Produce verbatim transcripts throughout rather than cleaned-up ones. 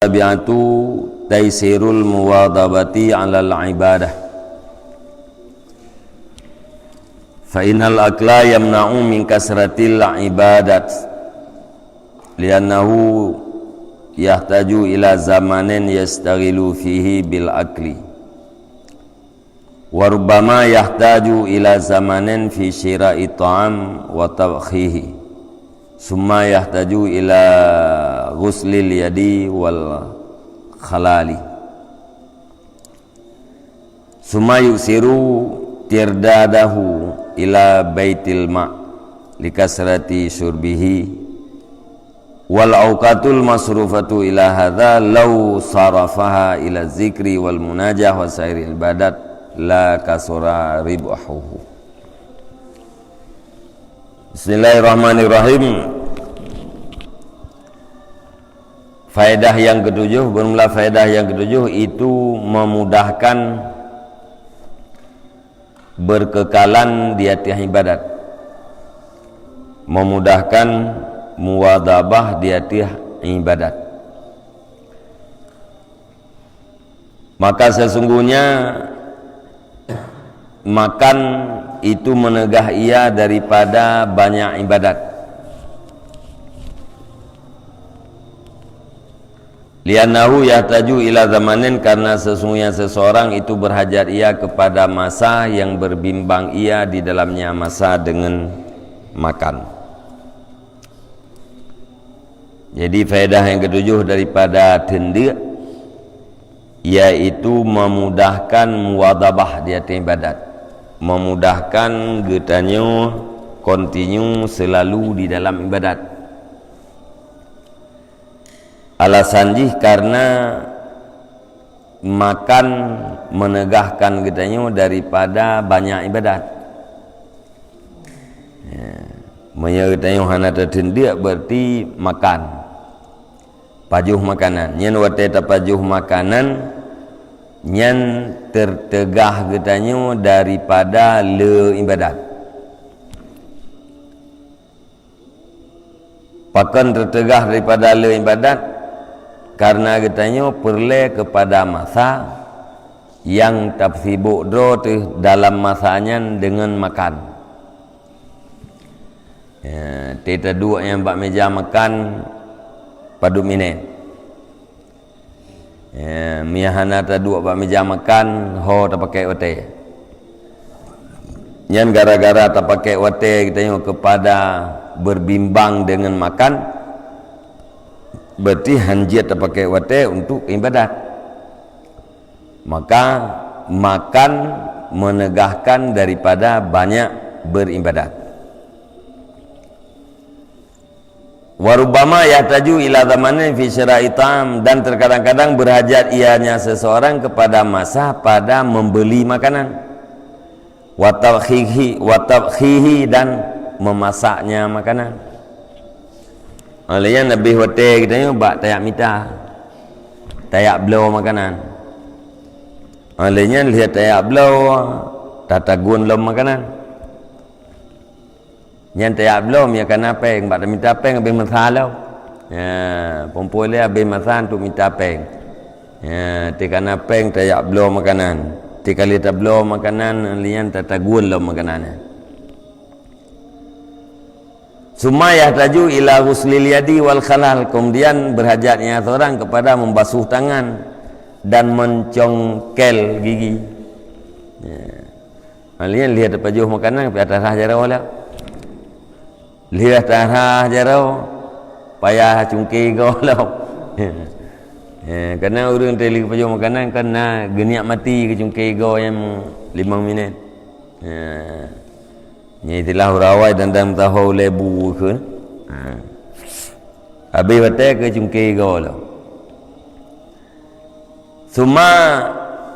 Tabi'atu taisirul muwadhabati 'alal ibadah. Fa innal akla yamna'u min kasratil ibadat, li'annahu yahtaju ila zamanin yastaghilu fihi bil akli. Wa rubbama yahtaju ila zamanin fi syira'i ta'am wa tabkhihi. Summa yahtaju ila ghuslil yadi wal khalali. Summa yuksiru tirdadahu ila baitil ma' likasrati syurbihi. Wal auqatul masrufatu ila hadza law sarafaha ila zikri wal munajah wa sairil ibadat la kasura ribhuhu. Bismillahirrahmanirrahim. Faedah yang ketujuh, bermula faedah yang ketujuh itu memudahkan berkekalan di atas ibadat. Memudahkan muwadhabah di atas ibadat. Maka sesungguhnya makan itu menegah ia daripada banyak ibadat. Li'annahu yahtaju ila zamanin, karena sesungguhnya seseorang itu berhajat ia kepada masa yang berbimbang ia di dalamnya masa dengan makan. Jadi faedah yang ketujuh daripada teundeuk, yaitu memudahkan muwadhabah di atas ibadat, memudahkan geutanyoe continue selalu di dalam ibadat. Alasan jih karena makan menegahkan geutanyoe daripada banyak ibadat. Ya. Meunyoe geutanyoe hana tateuntèe, berarti makan. Pajoh makanan. Nyan watèe tapajoh makanan, nyan teuteugah geutanyoe daripada le ibadat. Pakon teuteugah daripada le ibadat? Karena geutanyoe peureulèe keupada masa nyang tasibok droe teuh dalam masa nyan deungon makan. Ya, teuh taduek nyang bak meja makan padub minèt. Ya, meunyo hana taduek bak meja makan, ho tapakèk watèe. Nyan gara-gara tapakèk watèe geutanyoe keupada berbimbang deungon makan, berarti hanjeuet tapakèk watèe untuk ibadat. Maka, makan menegahkan daripada banyak beribadat. Wa rubbama yahtaju ila zamanin fi syira'i ta'am, dan terkadang-kadang berhajat ianya seseorang kepada masa pada membeli makanan. Wa tabkhihi, wa tabkhihi, dan memasaknya makanan. Oleh nyan leubeh watèe geutanyoe bak tajak mita, tajak bloe makanan. Oleh nyan lheueh tajak bloe, tatagun lom makanan. Nyan tajak bloe, meunyo kana pèng, bak tamita pèng habéh masa lom. Ya, phôn-phôn lé habéh masa untuk mita pèng. Ya, teuh kana pèng tajak bloe makanan. Teuh ka lheueh tabloe makanan, lheueh nyan tatagun lom makanan nyan. Summa yahtaju ila ghuslil yadi wal khalal, kemudian berhajat ia seorang kepada membasuh tangan dan mencongkel gigi. Ya. Lheueh nyan lheueh tapajoh makanan, payah tarhah jaroe lom. Lheueh tarhah jaroe, payah cungké goe lom. Ya, karena ureueng teuh lheueh pajoh makanan kan na geuniet mati keu cungké goe nyang limong minèt. Ya. Nyan istilah ureueng awai dan, dan tahu lebu keu. Ha. Habéh watèe keu cungké goe lom. Summa,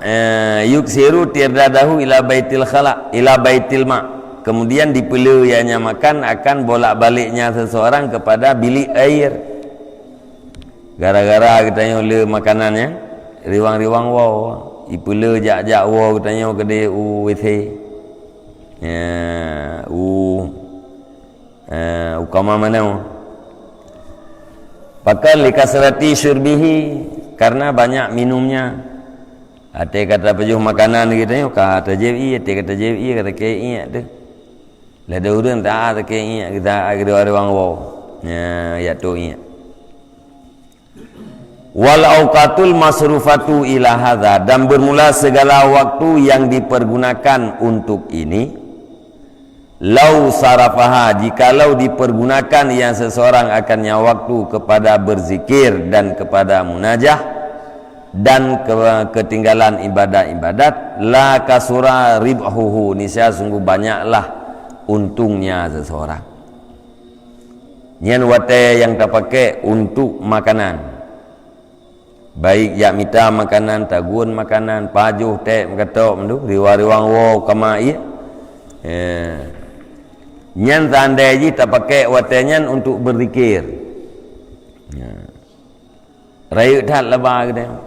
eh, yuksiru tirdadahu ila baitil khala, ila baitil ma. Kemudian dipeulé ianya makan akan bolak-baliknya seseorang kepada bilik air. Gara-gara geutanyoe le makanan nyan, riwang-riwang woe, ipeulé jak-jak woe geutanyoe keudéh u W C. Ya, u Eh, u kama manoe. Pakon likasrati syurbihi, Karena banyak minumnya. Até ka tapajoh makanan geutanyoe, ka tajieb ié, até ka tajieb ié, ka takée iék teuh. Lé ureuëng taát takée iék, kita akhé dua ruang wo. Nya, ya tu iék. Wal auqatul masrufatu ila hadza, dan bermula segala waktu yang dipergunakan untuk ini, lau sarafaha, jikalau dipergunakan yang seseorang akannya waktu kepada berzikir dan kepada munajah dan ke-, ketinggalan ibadat-ibadat, la kasura ribhuhu, niscaya sungguh banyaklah untungnya seseorang. Nyan watée nyang tapakék untuk makanan. Baik jak mita makanan, tagun makanan, pajoh, ték, meukatok, mandu, riwang-riwang wo, kama ié. Ya. Nyan seandai jih tapakék watée nyan untuk berzikir. Ya. Rayeuk that laba geutanyoe.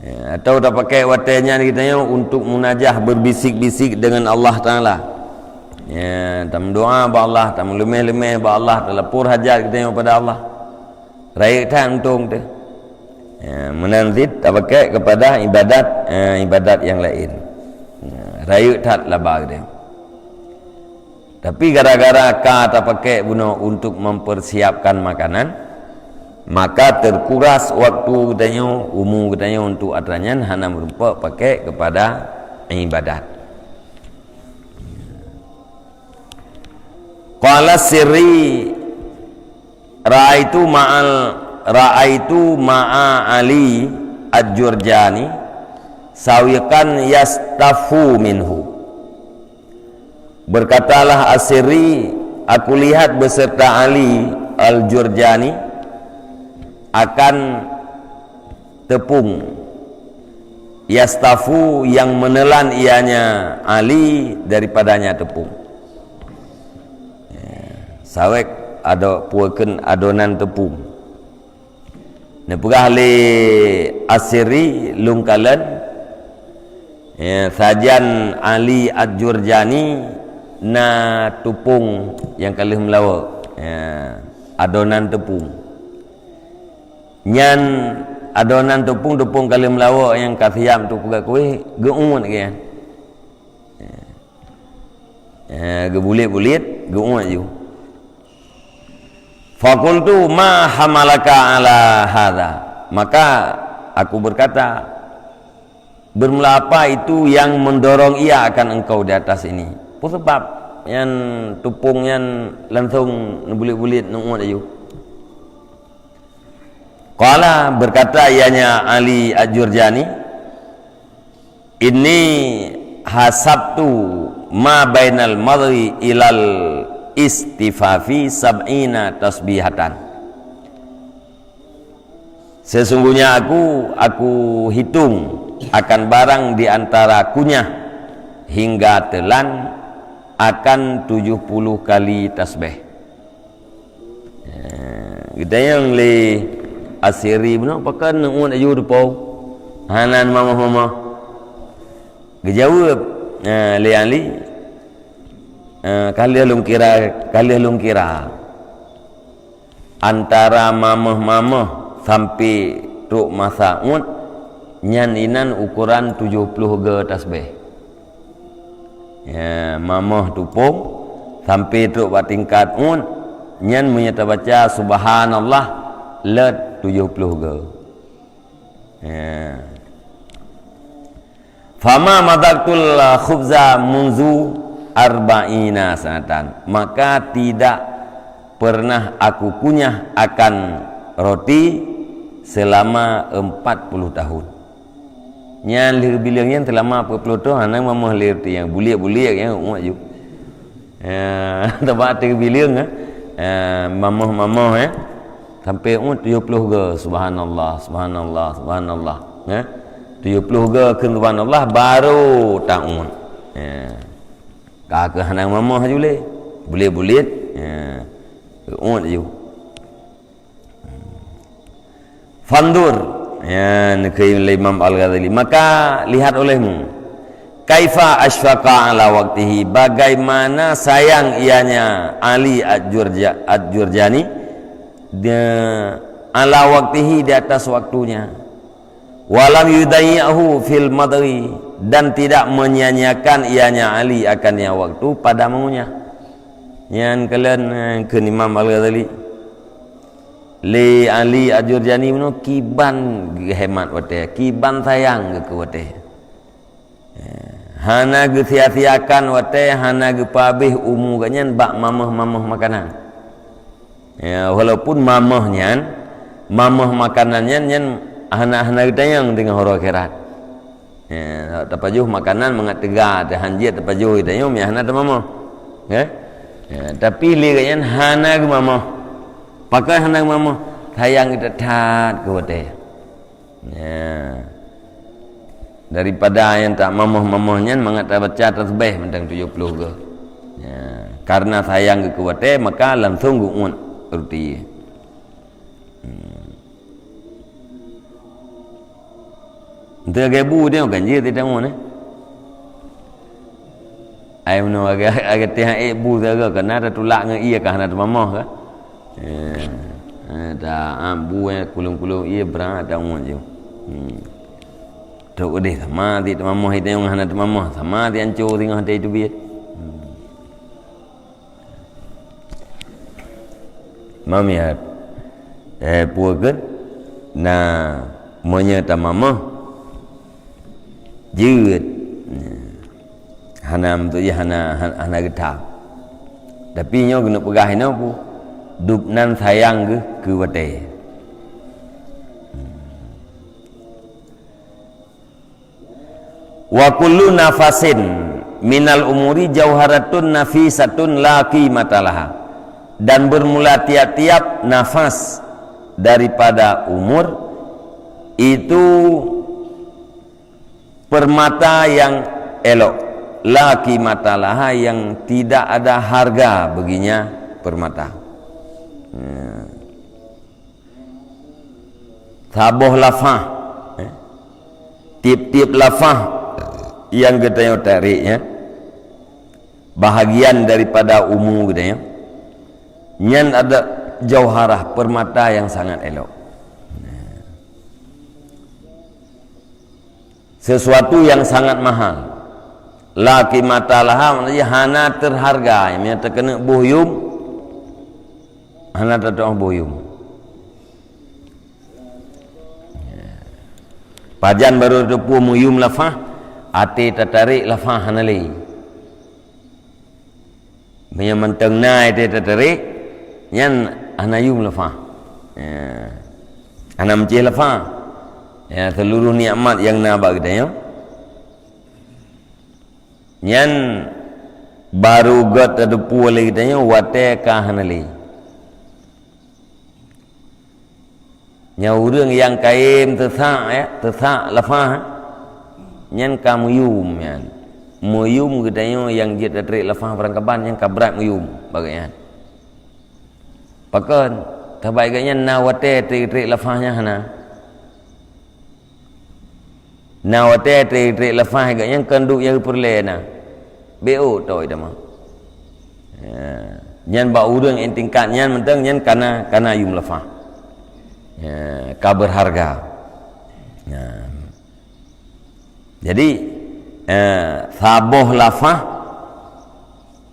Ya, atau tapakék watée nyan geutanyoe untuk munajah, berbisik-bisik dengan Allah Taala. Ya, tameudoá bak Allah, tameuleumeh-leumeh bak Allah, talapor hajat geutanyoe pada Allah. Rayeuk that untông teuh. Ya, meunan cit tapakék kepada ibadat, eh, ibadat yang lain. Ya, rayeuk that laba geutanyoe. Tapi gara-gara ka tapakék bunoe untuk mempersiapkan makanan, maka terkuras waktu geutanyoe, umu geutanyoe untuk atra nyan hana meurumpok pakék kepada ibadat. Qala Sirri, ra'aitu ma'al, ra'aitu ma'a Ali Al-Jurjani sawiqan yastafu minhu. Berkatalah As-Sirri, aku lihat beserta Ali Al-Jurjani akan tepung. Yastafu, yang menelan ianya Ali daripadanya tepung. Ya, sawék ado-, puakeun adonan tepung. Neupeugah lé As-Sirri lôn kalon, ya, sajan Ali Al-Jurjani na tupông nyang ka lheueh meulawok, ya, adonan tepung. Nyan adonan tepung, tepung ka lheueh meulawok nyang ka siap untuk peugöt kuéh, geuuet geuh nyan. Ya, geubulet-bulet, geuuet ju. Faqultu, "Ma hamalaka ala hadza?" Maka aku berkata, "Bermula apa itu yang mendorong ia akan engkau di atas ini?" Peue sabab nyan tupông nyan langsông neubulet-bulet neuuet aju? Qala, berkata ianya Ali Al-Jurjani, "Inni hasabtu ma bainal madhi ilal istifafi sab'ina tasbihatan." Sesungguhnya aku, aku hitung akan barang di antara kunyah hingga telan akan tujuh puluh kali tasbih. Eh, geutanyong lé As-Sirri, "Bunoe pakon neuuet aju tupông? Hana mamah-mamah." Geujaweueb, eh, lé Ali, eh, "Ka lheueh lôn kira, ka lheueh lôn kira. Antara mamah-mamah sampai trok masa uet, nyan inan ukoran tujoh ploh goe tasbih." Ya, mamah tupông sampai trok bak tingkat uet, nyan meunyoe tabaca subhanallah lheueh tujoh ploh goe. Ya. "Fama madzaqtul khubza munzu arba'ina sanatan." Maka tidak pernah aku kunyah akan roti selama empat puluh tahun. Nyan lheueh bileueng nyan teulama peuet ploh thôn, hana mamah lé roti nyan, buliek-buliek nyan uet ju. Ya, teuma ateueh bileueng, eh. Ya, mamah-mamah, eh. Sampai uet tujoh ploh goe, subhanallah, subhanallah, subhanallah. Ya. Tujoh ploh goe kheun subhanallah, baru tauet. Ya. Ka keuh hana mamah ju lé. Buliek-buliek, ya. Uet ju. Fandur, ya, neukheun lé Imam Al-Ghazali, maka lihat olehmu, kaifa asyfaqa ala waqtihi, bagaimana sayang ianya Ali Ad-Jurja-, Ad-Jurjani, dia ala waqtihi, di atas waktunya. Walam yudayyi'hu fil madghi, dan tidak menyia-nyiakan ianya Ali akan yang waktu pada mengunyah. Nyan kalon, eh, kheun Imam Al-Ghazali. Lé Ali Al-Jurjani meunoe kiban geuhemat watée, kiban sayang geuh keu watée. Eh, hana geusia-siakan watée, hana geupeuhabéh umu geuh nyan bak mamöh-mamöh makanan. Ya, walaupun mamöh nyan, mamöh makanan nyan, nyan hana, hana geutanyong teungoh uroe akhirat. Ya, tapajoh makanan mangat teuga, teuhan jeuet tapajoh geutanyong, meuhana tamamöh. Ya? Ya, tapi lé geuh nyan hana geumamöh. Pakon hana geumamöh? Sayang geuh that-that keu watée. Ya. Daripada nyang tak mamöh-mamöh nyan mangat tabaca tasbih mantong tujoh ploh goe. Ya. Karena sayang geuh keu watée, maka langsung geuuet ruti. Hmm. Enteuk lagée bu teuh kan jih teuh tamu ni. Ai meunoe agak, agak teuh ék bu saga, keu na tatulak ngon ié ka hana teumamöh ka. Eh, eh, ta, ah, bu, eh, kulong-kulong ié brat ta ngon ju. Hmm. Trok udeh sama ti teumamöh, itu nyang hana teumamöh, sama ti anco singoh teuh teubiet. Hmm. Mamiat, eh, peue keuh? Na, meunyoe tamamöh, jeuet. Hana, meunteuk jih hana, hana, hana geutham. Tapi nyoe keuneuk peugah inoe peue? Dubnan sayang geuh keu watée. Wa kullu nafasin minal umuri jauharatun nafisatun la qimata laha. Dan bermula tiap-tiap nafas daripada umur itu permata yang elok, la qimata laha, yang tidak ada harga baginya permata. Ya. Saboh lafah, eh, tiep-tiep lafah nyang geutanyoe tarek, ya, bahagian daripada umu geutanyoe, nyan ada jauharah, permata yang sangat elok. Sesuatu yang sangat mahal. La qimata laha, maknanya hana terharga. Meunyoe takeuneuk boh yum, hana tatu'oh boh yum. Pajan barô teupeue meuyum lafah, até tatarek lafah hana lé. Meunyoe mantong na até tatarek, nyan hana yum lafah. Ya. Hana meucéh lafah. Ya, seluruh nikmat nyang na bak geutanyoe, nyan barô gét tateupeue lé geutanyoe watée ka hana lé. Nyan ureuëng nyang kayém teusak, ya, teusak lafah, nyan ka meuyum nyan. Meuyum geutanyoe nyang jeuet tatarek lafah barangkaban, nyan ka brat meuyum bak gobnyan. Pakon? Sabab gobnyan na watée tatarek lafah nyan hana. Na watée tatarek lafah gobnyan kon duek nyang geupeureulée na. Bék ôk toi teuma. Ya. Nyan bak ureuëng nyang tingkat nyan mantong nyan kana, kana yum lafah. Ya, ka berharga. Ya. Jadi, eh, saboh lafah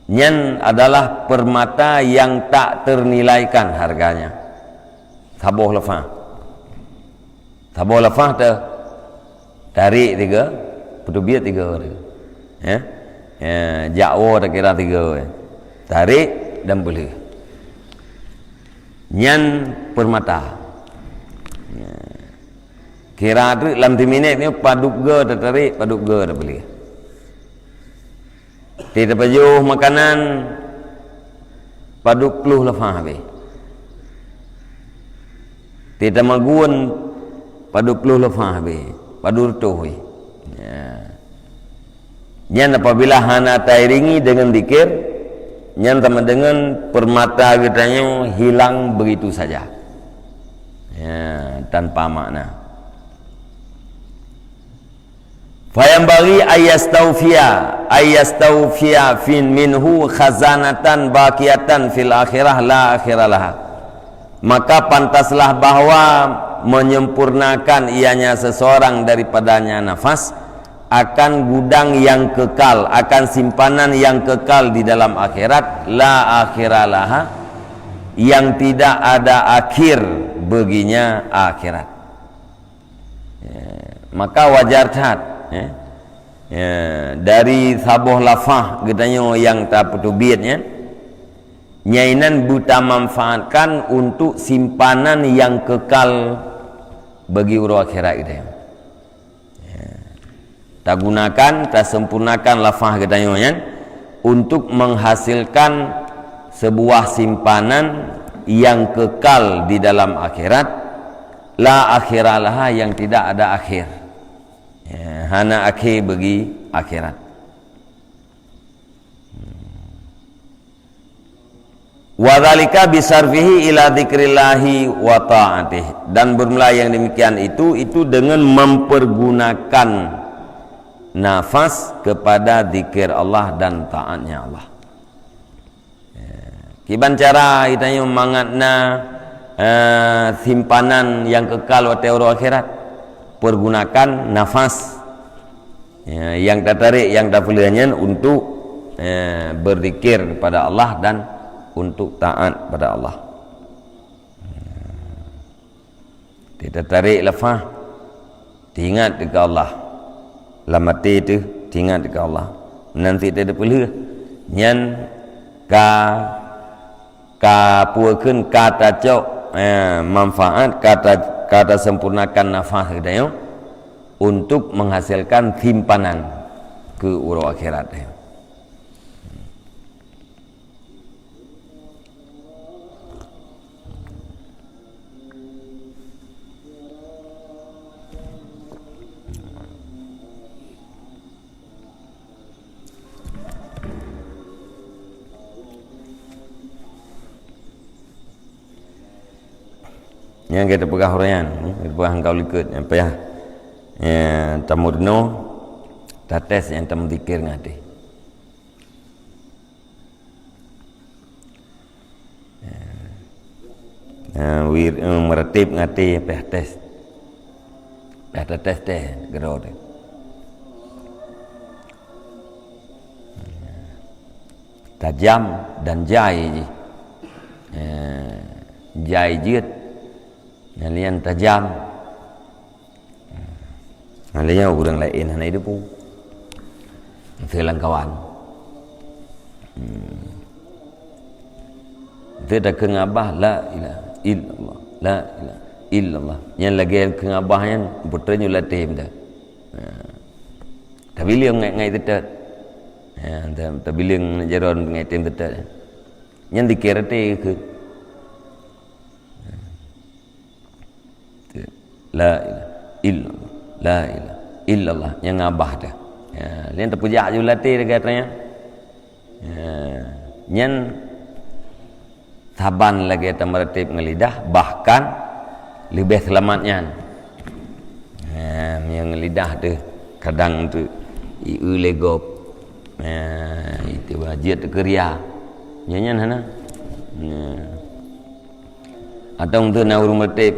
nyan adalah permata yang tak ternilaikan harganya. Saboh lafah. Saboh lafah teuh, tarek tiga, peuteubiet tiga teuh. Ya? Ya, jak woe takira tiga, ya. Tarek dan peulheueh. Nyan permata. Ya. Kira treuk lam timinét nyoe padub goe tatarek, padub goe tapeulheueh. Ti tapajoh makanan, padub ploh lafah habéh. Ti tamagun, padub ploh lafah habéh. Padub reutôh habéh. Ya. Nyan apabila hana tairingi dengan zikir, nyan sama dengan permata geutanyoe hilang begitu saja. Ya, tanpa makna. Fayanbaghi ayastaufiya, ayastaufiya fin minhu khazanatan baqiyatan fil akhirah la akhira laha. Maka pantaslah bahwa menyempurnakan ianya seseorang daripadanya nafas akan gudang yang kekal, akan simpanan yang kekal di dalam akhirat, la akhiralaha, yang tidak ada akhir baginya akhirat. Ya, maka wajar that, ya. Ya, dari saboh lafah geutanyoe nyang tapeuteubiet nyan, nyainan beutamanfaatkan untuk simpanan nyang kekal bagi uroe akhirat geutanyoe. Ya. Tagunakan, tasempurnakan lafah geutanyoe nyan untuk menghasilkan sebuah simpanan yang kekal di dalam akhirat, la akhiralaha, yang tidak ada akhir. Ya, hana akhé bagi akhirat. Wa dzalika bisarfihi ila dzikrillahi wa ta'atih. Dan bermula yang demikian itu, itu dengan mempergunakan nafas kepada zikir Allah dan taatnya Allah. Kiban cara geutanyoe mangat na, eh, simpanan nyang kekal watée uroe akhirat? Pergunakan nafas, ya, nyang tatarék, nyang tapeuleueh nyan untuk, eh, berzikir kepada Allah dan untuk taat pada Allah. Teutarek lafah, teuingat keu Allah. Lam até teuh teuingat keu Allah. Meunan cit teupeuleueh, nyan ka, ka peue kheun, ka tacok, eh, manfaat, ka ta-, ka tasempurnakan nafah geutanyoe untuk menghasilkan simpanan keu uroe akhirat. Nyang ka teupeugah uroe nyan, ka teupeugah ngon likot, nyang payah, ya, tameurunoe, tates nyang tameuzikir ngon até. Ha, wir-, eh, meureuteb ngon até payah tes. Payah tes-tes keudroe teuh. Tajam dan jai jih. Eh, jai jeuet. Nyan lian tajam. Nah, lé nyoe ureuëng laén hana jiteupeue. Miseue lam kawan. Hmm. Miseue takheun ngon babah, "La ilaha illallah, la ilaha illallah." Nyan lagée kheun ngon babah nyan, putra nyoe latém dah. Ha. Tabiling ngai-ngai teutot. Ha, ta-, tabiling jaroe ngai tém teutot. Nyan dikira teuh kheun. La ilaha illallah, la ilaha illallah, nyang babah teuh. Ya, nyan teupeujak ju latém lagée nyan. Ya, nyan saban lagée tameureuteb ngon lidah, bahkan leubeh seulamat nyan. Ya, nyang lidah teuh kadang teuh ié lé gob. Ya, itu jeuet teuh keu ria. Nyan, nyan hana. Ya. Atau untuk na ureuëng meureuteb,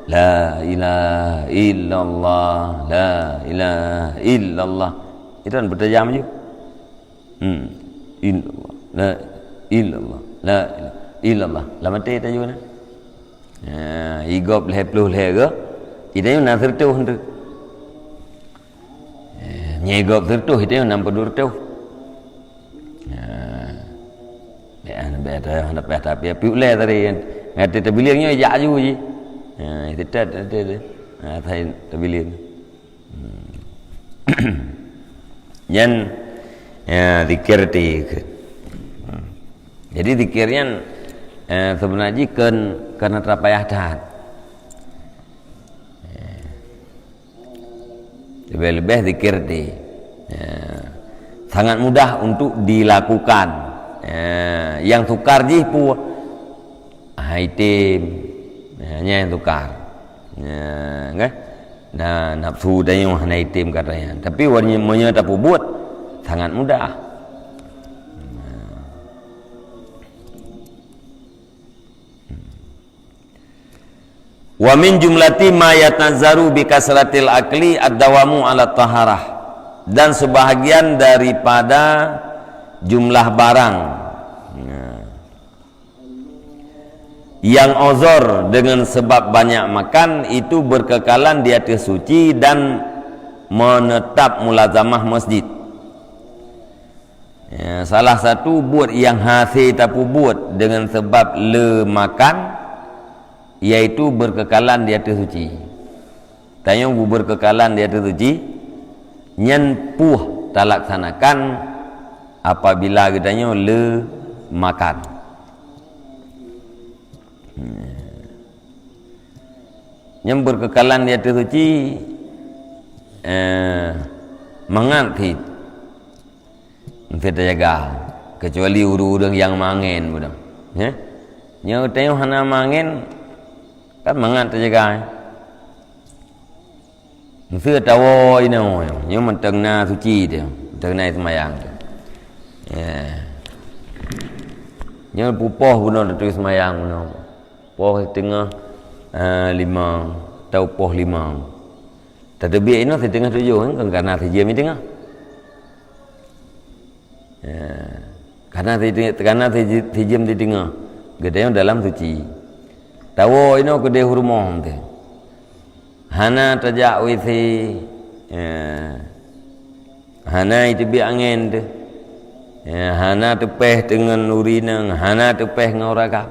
"La ilaha illallah, la ilaha illallah." Itu kan beutajam ju. Hmm. Illallah, la illallah, la ilaha illallah. Lam até taju na. Ha, igob lhée ploh lhée go. Ida na seureutoh tu. Eh, nyai gob seureutoh, itu nam padum reutôh. Ya. Bèk, bèk, bèk, tapi, tapi ulée tadi, ngon até tabiling nyoe jak aju jih. Ya, itu tet, tet, tet. Ha, tai tabiling. Hmm. Nyan, ya, zikir ti. Hmm. Jadi zikir nyan, eh, sebenarnya jih kon, kon atra payah that. Eh. Leubeh-leubeh zikir ti, ya, sangat mudah untuk dilakukan. Ya, nyang sukar jih peue? Hai tem. Ya, nyan nyang sukar. Ya, kan? Nah, nafsu tanyoe hana item katanya. Tapi wan-, meunyoe tapeubuet, sangat mudah. Nah. Wa min jumlati ma yatazzaru bi kasratil akli ad-dawamu ala taharah. Dan sebahagian daripada jumlah barang, ya, yang uzur dengan sebab banyak makan, itu berkekalan di ateueh suci dan menetap mulazamah masjid. Ya, salah satu buet nyang hase tapeubuet dengan sebab le makan, yaitu berkekalan di ateueh suci. Tanyoe berkekalan di ateueh suci, nyan pih talaksanakan apabila geutanyoe le makan. Nyan berkekalan di ateueh suci, eh, mangat cit. Meusti tajaga, kecuali ureuëng-ureuëng nyang mangen beudang. Ya? Nyoe tanyoe hana mangen, kan mangat tajaga. Meusti tawoe inoe, nyoe mantong na suci teuh, mantong na seumayang teuh. Ya. Nyoe peupoh bunoe tatuek seumayang bunoe. Poh teungoh, eh, lima, atau poh lima. Tateubiet inoe siteungoh tujoh, kan kana sijeuem siteungoh. Ya. Kana sijeuem, kana sijeuem siteungoh. Geutanyoe dalam suci. Tawoe inoe keudeh u rumoh teuh. Hana tajak WC. Ya. Hana jiteubiet angén teuh. Ya, hana teupéh teungon ureuëng inong, hana teupéh ngon ureuëng agam.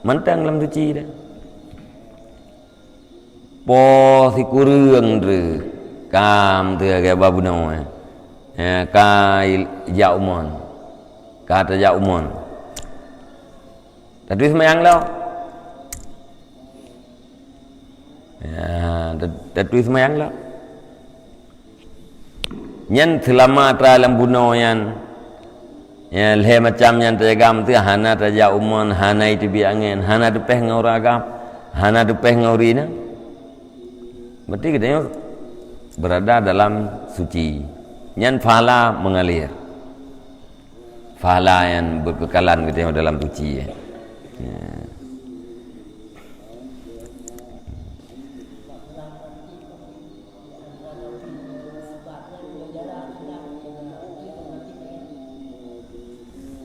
Mantong lam suci dah. Poh sikureueng treuk, ka meuteue lagée babeunoe, eh, ka il-, jak umon, ka tajak umon. Tatuek seumayang lom. Ya, ta-, tatuek seumayang lom. Nyan seulama atra lam bunoe nyan, ya, lhée macam nyan tajaga meuteue, hana tajak umon, hana jiteubiet angén, hana teupéh ngon ureuëng agam, hana teupéh ngon ureuëng inong. Berarti geutanyoe berada dalam suci. Nyan pahala mengalir. Pahala nyang berkekalan geutanyoe dalam suci, ya. Ya.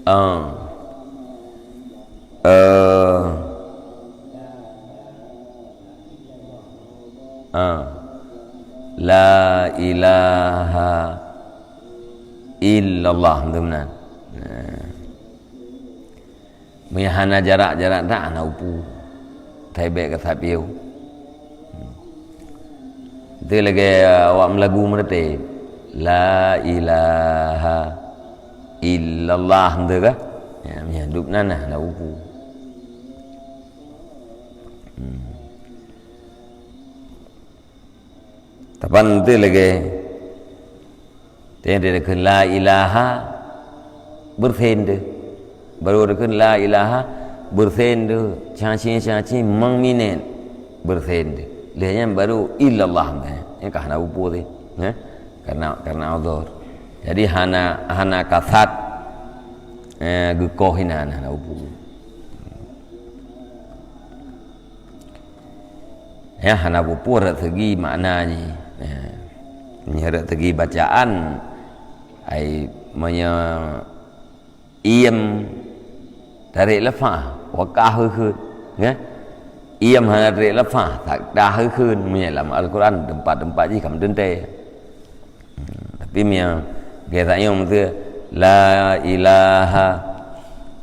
Ah. Eh. Ah. La ilaha illallah, beutôi meunan. Nah. Meunyo hana jarak-jarak that, hana upu. That bék ka that piôh. Itu lagée awak meulagu meureuté. La ilaha illallah, beutôi kah? Ya, meunyo dub nan, hana upu. Hmm. Taban teuh lagée, teuh teuh dikheun la ilaha, beureusen teuh. Baru dikheun la ilaha, beureusen teuh, caci-caci, mang minét, beureusen teuh. Lheueh nyan baru illallah, eh, nyan ka hana upu teuh, eh, karena, karena uzur. Jadi hana, hana ka that, eh, geukoh inan, hana upu. Ya, hana pupur rot segi makna jih. Ya. Meunyoe rot segi bacaan, ai meunyoe iem tarék leupah, wakah heuheut, ya. Iem hana tarék leupah, sakta heuheut, meunyoe lam Al-Quran teumpat-teumpat jih ka meuteuntée. Hmm, tapi meunyoe geutanyoe meuteue, "La ilaha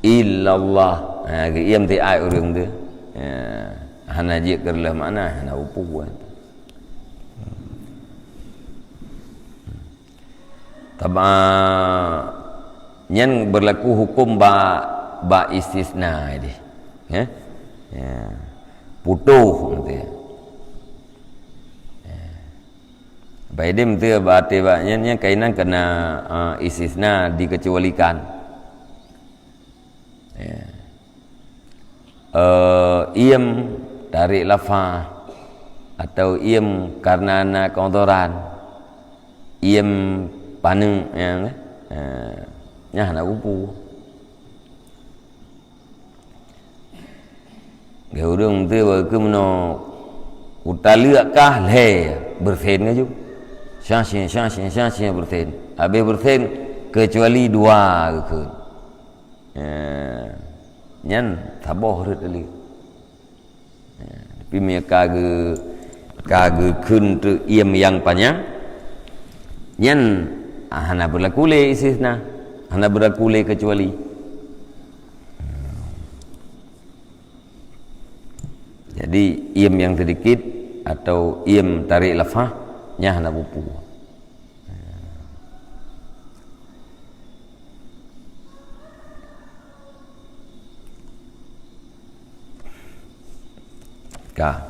illallah." Ha, geuiem tieb ureuëng tu. Ha, hana jeuet keu reuloh makna, hana upu. Taba nyan berlaku hukum ba, ba istisna deh. Ya? Ya. Putoh meuteue. Ya. Baidem teu bak até bak nyan, nyan kainan kena, eh, istisna, dikecualikan. Ya. Eh, iem tarék lafah atau iem karena na keudhoran, iem paneuk, ya, eh, nyan hana upu. Geu ureuëng teu bak keu meunoe Utaleuek kah lhèe, beureusen laju. Syah-syeh, syah-syeh, syah-syeh beureusen. Habéh beureusen, keucuali dua geukheun. Eh, nyan saboh rhot lé. Eh, tapi meunyoe ka geu-, ka geukheun teuk iem nyang panyang, nyan hana beulaku lé istisna, hana beulaku lé keucuali. Jadi, iem nyang seudikit atau iem tarek lafah, nyan hana bupu. Ka.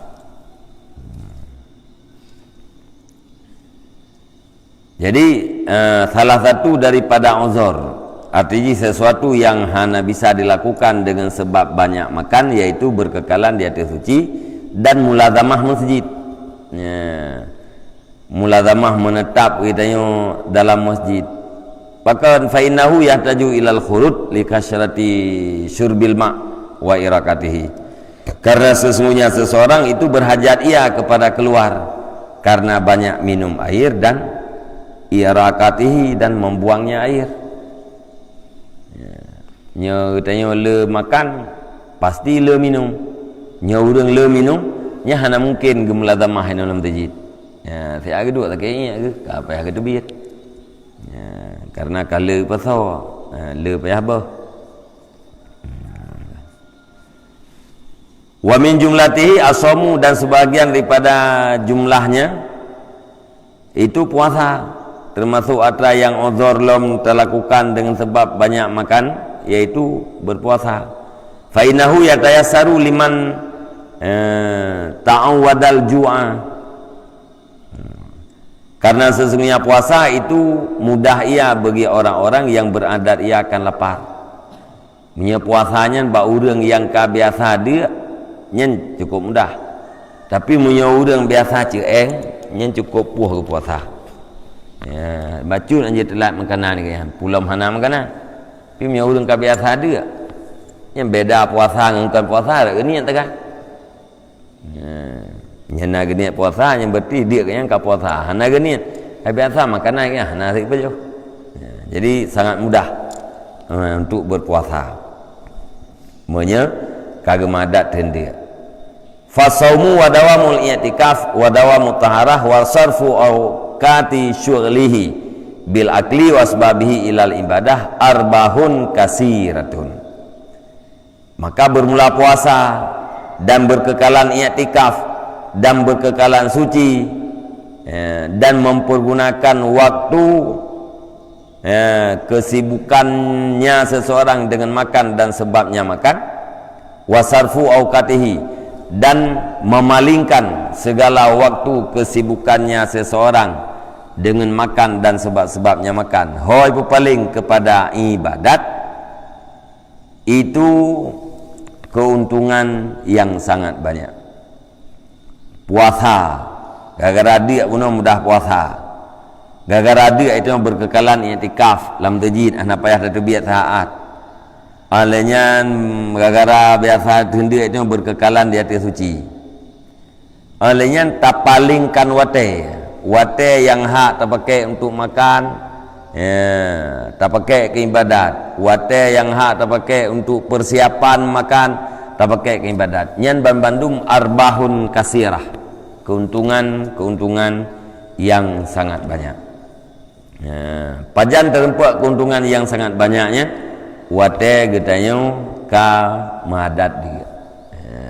Jadi, eh, salah satu daripada uzur, artinya sesuatu yang hana bisa dilakukan dengan sebab banyak makan, yaitu berkekalan di atas suci dan mulazamah masjid. Ya. Mulazamah menetap geutanyoe dalam masjid. Pakon fa innahu yahtaju ilal khurud li kasrati syurbil ma wa irakatihi. Karena sesungguhnya seseorang itu berhajat ia kepada keluar karena banyak minum air dan irakatihi dan membuangnya air. Ya. Nyoe geutanyoe le makan, pasti le minum. Nyoe ureuëng le minum, nyan hana mungkin geumulazamah inoe lam masjid. Ya, siat geuduek sakét ingat geuh, ka payah geuteubiet. Ya, karena ka le pasoe, ha, le payah boh. Wa min jumlatihi as-saumu, dan sebahagian daripada jumlahnya itu puasa, termasuk atra nyang uzur lom talakukan dengan sebab banyak makan, yaitu berpuasa. Fa innahu yatayassaru liman, eh, ta'awwadal ju'a. Karena sesungguhnya puasa itu mudah ia bagi orang-orang yang beradat ia akan lapar. Meunyoe puasa nyan bak ureuëng nyang ka biasa deuk, nyan cukup mudah. Tapi meunyoe ureuëng biasa ceueng, nyan cukup poh geupuasa. Ya, bacut nyan jiteulat makanan nyan, pulom hana makanan. Tapi meunyoe ureuëng ka biasa deuk, nyan beda puasa ngon kon puasa, rot geuniet teuka. Nah, nyang na geuniet puasa, nyang berarti dia nyang ka puasa. Hana geuniet, hai biasa makanan nyang hana sipajoh. Nah, jadi sangat mudah, eh, untuk berpuasa. Meunyoe ka geumadat teundeuk. Fasaumu wa dawamul i'tikaf wa dawamut taharah wa sarfu awqati syughlihi bil akli wa asbabihi ilal ibadah arbahun kasiratun. Maka bermula puasa dan berkekalan iktikaf dan berkekalan suci, eh, dan mempergunakan waktu, eh, kesibukannya seseorang dengan makan dan sebabnya makan, wasarfu aukatihi, dan memalingkan segala waktu kesibukannya seseorang dengan makan dan sebab-sebabnya makan, hôi peupaléng kepada ibadat, itu keuntungan yang sangat banyak. Puasa, gara-gara deuk bunoe mudah puasa. Gara-gara deuk itu berkekalan iktikaf lam masjid, hana payah tateubiet saat. Óh lheueh nyan, gara-gara biasa teundeuk itu berkekalan di ateueh suci. Óh lheueh nyan tapalingkan watée. Watée nyang hak tapaké untuk makan, ya, tapaké keu ibadat. Watée nyang hak tapaké untuk persiapan makan, tapaké keu ibadat. Nyan banmandum arbahun kasirah. Keuntungan-keuntungan yang sangat banyak. Ya, pajan teurumpok keuntungan yang sangat banyak nyan, watée geutanyoe ka madat dia. Ya.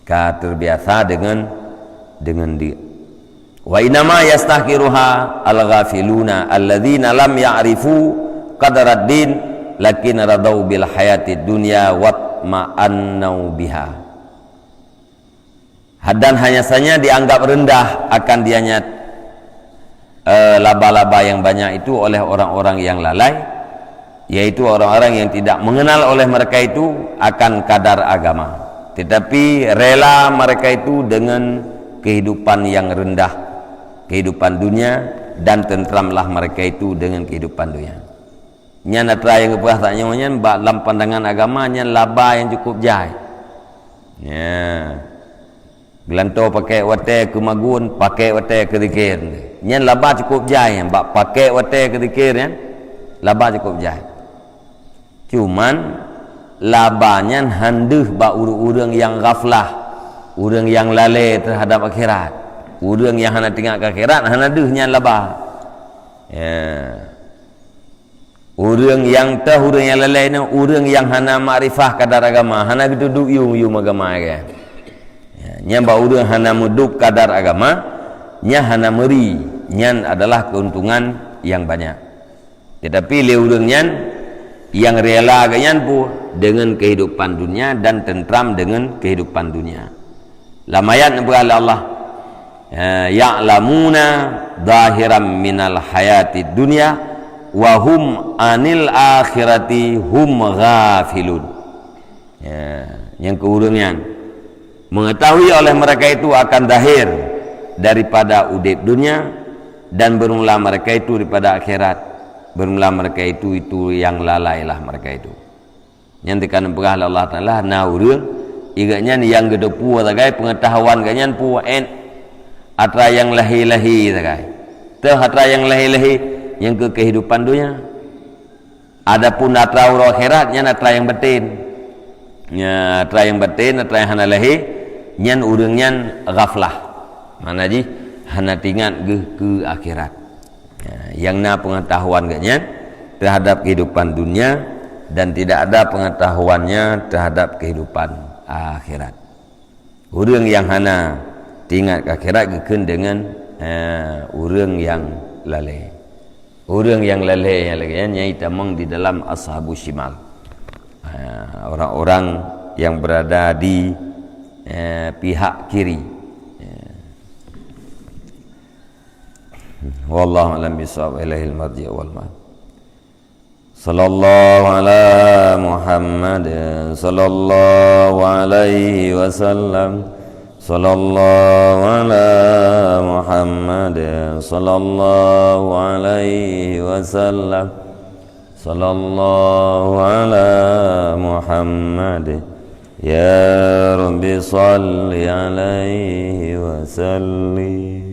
Ka terbiasa dengan, dengan dia. Wa innama yastahqiruha al-ghafiluna alladzina lam ya'rifu qadarad din lakin radau bil hayatid dunya watma'annau biha. Dan hanya saja dianggap rendah akan dianya eh, laba-laba yang banyak itu oleh orang-orang yang lalai, yaitu orang-orang yang tidak mengenal oleh mereka itu akan kadar agama, tetapi rela mereka itu dengan kehidupan yang rendah, kehidupan dunia, dan tentramlah mereka itu dengan kehidupan dunia. Nyan atra nyang geupeugah tanyoe nyan bak lam pandangan agama nyan laba nyang cukup jai. Ya. Geulantoe pakèk watèe keu magun, pakèk watèe keu zikir. Nyan laba cukôp jai, bak pakèk watèe keu zikir nyan, laba cukôp jai. Cuman, laba nyan han deuh bak ureuëng-ureuëng nyang ghaflah, ureuëng nyang lalée teuhadab akhirat. Ureuëng nyang hana teuingat keu akhirat, hana deuh nyan laba. Ya. Ureuëng nyang teuh, ureuëng nyang lalée nyoe, ureuëng nyang hana makrifah kadar agama, hana geuteuduek yum-yum agama, kan? Ya, nyan bak ureuëng hana meuduek kadar agama, nyan hana meuri, nyan adalah keuntungan nyang banyak. Tetapi lé ureuëng nyan, nyang rela geuh nyan peue? Deungon kehidupan dunia dan tentram deungon kehidupan dunia. Lam ayat neupeugah lé Allah, eh, "Ya'lamuna zahiran minal hayatid dunya, wa hum anil akhirati hum ghafilun." Ya, nyang keu ureuëng nyan, mengetahui oleh mereka itu akan zahir daripada udeb dunia, dan bermula mereka itu daripada akhirat, bermula mereka itu, itu yang lalailah mereka itu. Nyan teuka neupeugah lé Allah Taala, na ureuëng, i geuhnyan nyang geuteupeue sagai, peungeutahuan geuhnyan peue, atra nyang lahé-lahé sagai. Teuh atra nyang lahé-lahé, nyang keu kehidupan dunia. Adapun atra uroe akhirat, nyan atra nyang baten. Ya, atra nyang baten, atra nyang hana lahé, nyan ureuëng nyan ghaflah. Makna jih, hana teuingat geuh keu akhirat. Ya, nyang na peungeutahuan geuhnyan teuhadab kehidupan dunia dan tidak ada peungeutahuannya teuhadab kehidupan akhirat. Ureuëng nyang hana teuingat keu akhirat geukheun deungon, eh, ureuëng nyang lalée. Ureuëng nyang lalée nyang lagée nyan, nyan itamong di dalam ashabu shimal. Eh, orang-orang yang berada di, eh, pihak kiri. Ya. Wallahu a'lam bishawab, ilaihil marji' wal ma'ab. Sallallahu ala Muhammad, sallallahu alaihi wasallam. Sallallahu ala Muhammad, sallallahu alaihi wasallam. Sallallahu ala Muhammad. Ya Rabbi, salli alaihi wa sallim.